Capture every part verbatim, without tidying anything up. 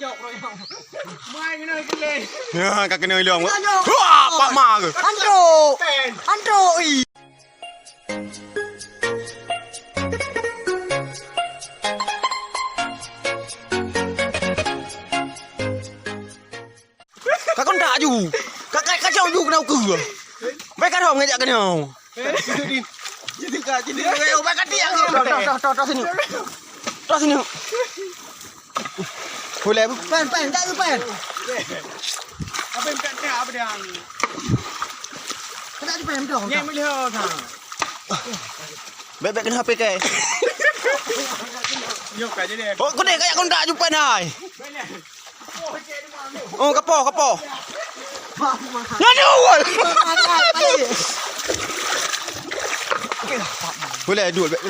Mai kena gile. Ya, ka kena ilong. Aduh. Wah, pak ma ke? Antuk. Antuk, ih. Ka kontak ju. Ka, ka, kacau ju kena ukeue. Baik ka dong ngajak kena. Jadi, jadi ka, jadi ka, ka, ka, ka, ka, ka, ka, ka, sini. Terus sini. Boleh. Pen, pen, tak ada pen. Apa yang tak ada, apa dia? Tak ada pen, dah. Nyek melihat, ha. Bebek kena H P ke? Nyok aja deh. Oh, kena kayak kontak jumpa nai. Oh, kapoh, kapoh. Nyan awal. Boleh dua bek.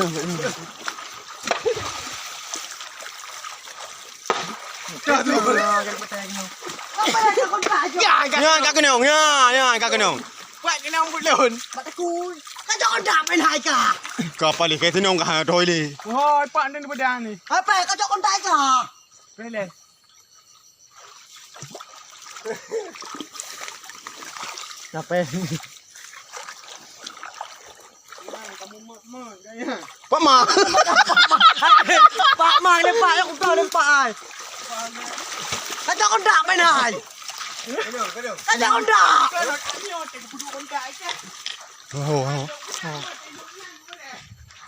Nyan ka keunong, nyan, nyan ka keunong. Buat keunong bulon. Mak takut. Kacau kontak main hai ka. Ka paling kai tenong ka toilet. Wahai, pak ni pedang ni. Apa? Kacau kontak ka. Boleh. Kenapa? Pak Ma. Pak Ma lepak, ya, udah lepak ai. Kacau kontak main ai. Kacau kontak. Oh, oh.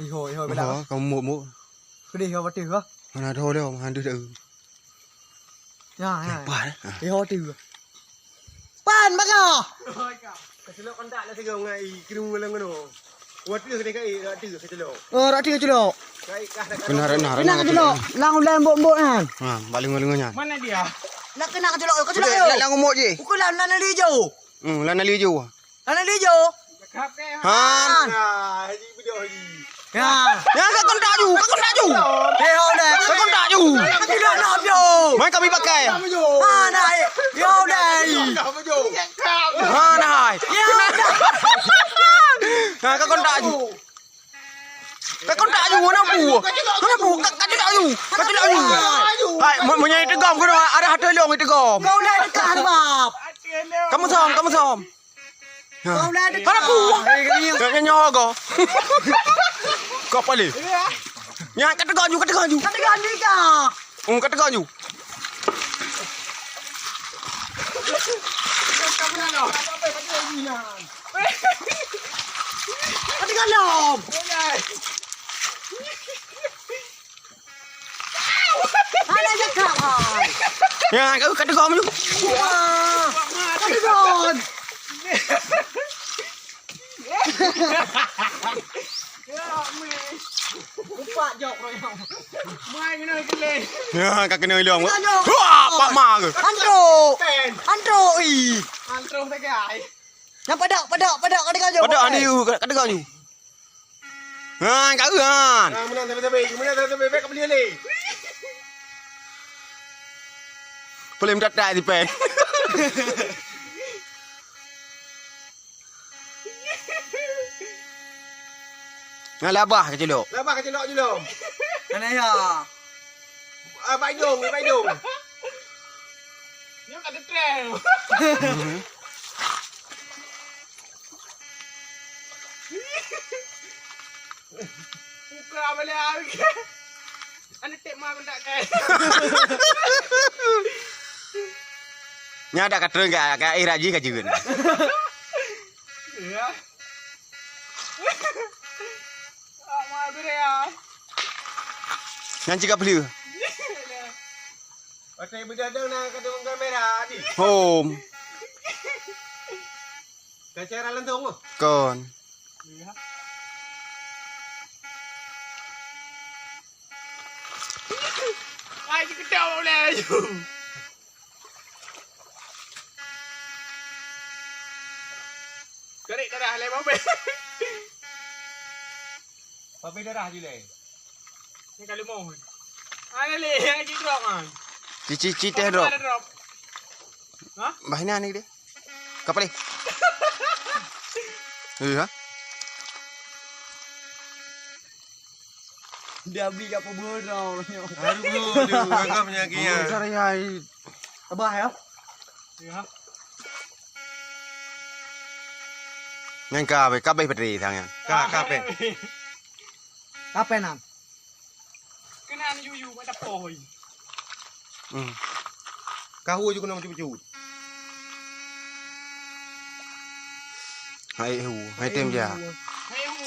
Iho, iho, bela. Oh, kamu muk, muk. Kedih kau patih kau. Mana ada orang, mana ada. Ya, ya. Lepas, eh? Iho tu. Pan baka. Kecelok kontak lah tiga ngai kru ngelang ngono. Waktu kena kai, waktu kecelok. Oh, waktu kecelok. Kai kah dah. Kena renah, kena renah, kecelok. Lang ulai mbok-mbok kan. Ha, bak lengo-lengo nyan. Mana dia? Nak kena kecelok, kecelok. Udah, yo. Lang umuk je. Uku lah nan hijau. Hmm, lan ali ju. Lan ali ju. Han. Nah, ini bedoh ni. Ya. Ya, ka kontak ju, ka kontak ju. Yo deh. Ka kontak ju. Tidak nak ju. Mai kami pakai. Ha, nah. Yo deh. Ha, nah. Ya. Nah, ka kontak ju. Ka kontak ju, kenapa? Kenapa? Ka, ka tidak ju. Ka tidak ju. Hai, mo-, meunyoe itegom keunoe, ada hati lông itegom. Kau dah dekat, Bab. Kamu som, kamu som. Kau dah dekat. Kenapa? Kayaknya nyawa kau. Kau paling. Nya, ka teugom ju, ka teugom ju. Ka teugom ju, ka. Hmm, ka teugom ju. Ka teugom lom. Hana jakak, hai. Ya, ka, ka teugom ju. Wah, ka teugom. Empat jok royong. Mai kena gele. Ya, ka kena ilong. Aduh. Wah, pak ma ke? Antruk. Antruk, ih. Antruk sagai. Nyang padak, padak, padak, ka teugom ju. Padak, adi, ka, ka teugom ju. Ha, ka kan. Ha, menang tapi-tapi, menang tapi-tapi, bek ka beli ni. Boleh mendadak di pen. Nah, labah kecelok. Labah kecelok je lom. Mana ya? Ah, baidong, baidong. Nyoe ka teutreun. Buka balik hari. Anda tek ma kontak kai. Nya dak ka treun ka, ka air aji ka jeuet. Ya. Ah, ma beri ya. Nyan cika peuleu. Pakai beudadang na ka deungon kamera ni. Hom. Ka cara lantong oh. Kon. Ai, jikeutok ulèe laju. Tarik darah lé babé. Babé darah ju lé. Ni kali mohon. Ada lé, yang jidrop kan. Cici-cici teh drop. Ada drop. Hah? Bah ini aneh deh. Kapal deh. Iya. Dia beli kat pebun tau. Aduh, aduh, agak menyakit ya. Sorry, hai. Abah ya? Ya. Nyan ka, ka beh petri sang nyan. Ka, ka beh. Ka beh nan. Keunan yuyu pada pohon. Hmm. Ka hu ju keunoe bacut-bacut. Hai hu, hai tem ja. Hai hu,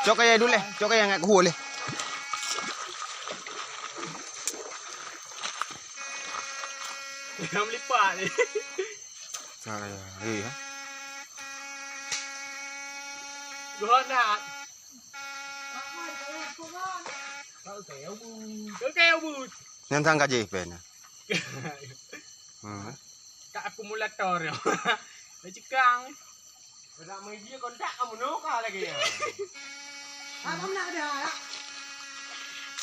cok ya dulu leh, cok ya ngat hu leh. Yang melipat ni. Nah, ya, iya. Gua nak. Oke, ubus. Nyan sang ka jih pen. Hmm. Ka akumulator. Dah cekang. Dah media kontak kamu nuka lagi ya. Ha, kamu nak ada, ya?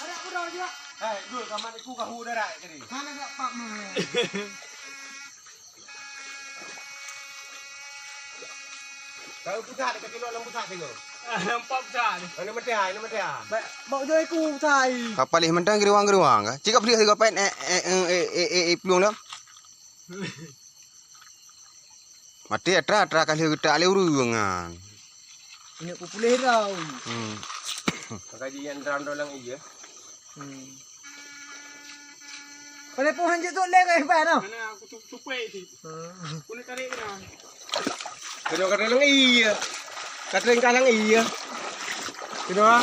Ada apa dah juga? Eh, dul, kamu aku kahu dah dah tadi. Mana dah pak mah? Tahu pusat dekat tulok dalam pusat tu. Nampak pusat. Mana mata, mana mata. Ba-, bak joi ku pusat. Kapal ih mentang geriwang-geriwang ka. Cik ka pelih tiga pen, eh, eh, eh, eh, eh, eh, plueng dah. Mati atra, atra kali geutak lé ureueng kan. Ini ku pulih tau. Hmm. Maka ji yang dalam-dalam iya. Hmm. Pada pohon je tu leng eh, Pan, oh. Mana aku tu, tu pek tu. Hmm. Aku nak tarik kena. Kena kata leng iya. Kata leng kalang iya. Kena.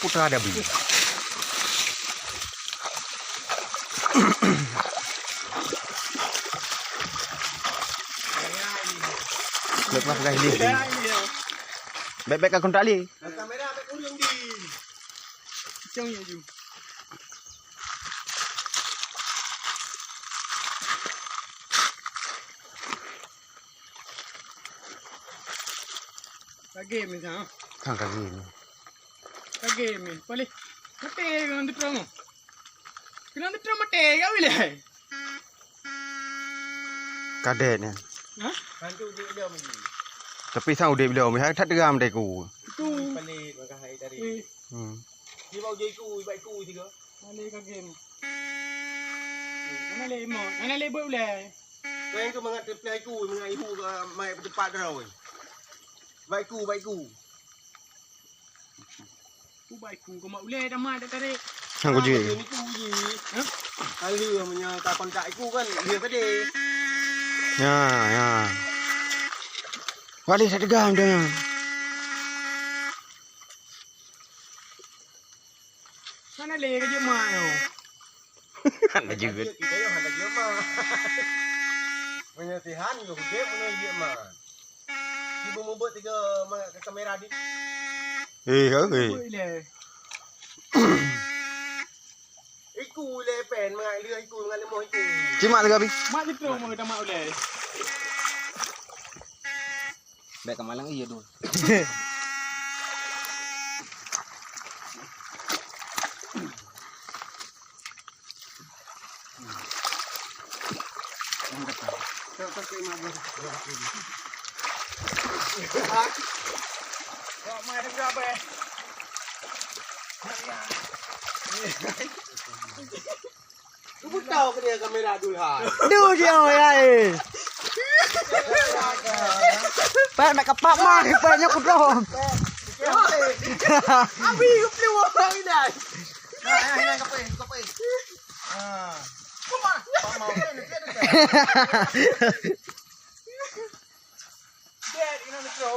Putra ada bini. Bek mah pegang ini. Bek-bek aku tak li. Kamera bek kurung di. Cong ya ju. Kagem ni, ha? Kan kagem ni. Kagem ni. Paling mati dengan tu terang. Kena tu terang mati, kau boleh. Kadet ni. Ha? Tapi sang udep lom, hai that teram deh ku. Tu. Paling maka hai tadi. Hmm. Dia bau je iku, ibat iku tiga. Mana kagem? Mana le mo? Mana le buat ulai? Kau yang tu mangat teupeulai iku, mangat ibu ke mai tempat dah weh. Baik ku, baik ku. Ku baik ku, kau mak ulai dah mat dah tarik. Hang ku je. Ni ku je. Hah? Kali yang punya tak kontak iku kan, dia tadi. Ya, ya. Wali tak tegang dia. Mana le ke jemaah tu? Hana jeuet. Kita yang hana jeuet mah. Meunyoe Tuhan yo gede meunyoe jeuet mah. Cuba mubek tiga ma-, kamera di. Eh, eh. Iku le pen mangat lheueh iku mangat lemoh iku. Cimak lagi habis. Mak itu mau kita mak ulai. Bèk ka malang iya dua. Kok main berapa ya? Kubu tahu ke dia kamera dulu hai. Duh dia ya eh. Pak nak kepak mah, pak nyok kudroh. Abi kupiu orang ini. Nah, nah, nah, kapoi, kapoi. Ah. Kuma, pamau kan dia tu. Dia ini tu.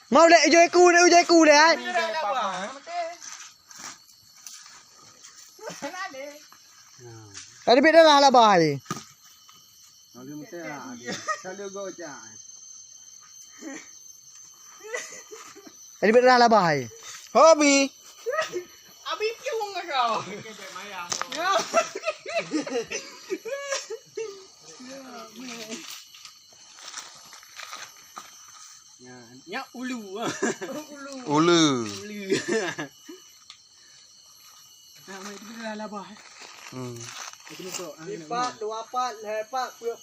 Mau lé ujoi ku, lé ujoi ku lé ai. Ada beda lah lah bahai. Ada beda lah bahai. Hobi. Abi piung kau. Ya, ya ulu. Ulu. Ulu. Ulu. Abah. Hmm. Lipat, dua pat, lhèe pat, peuet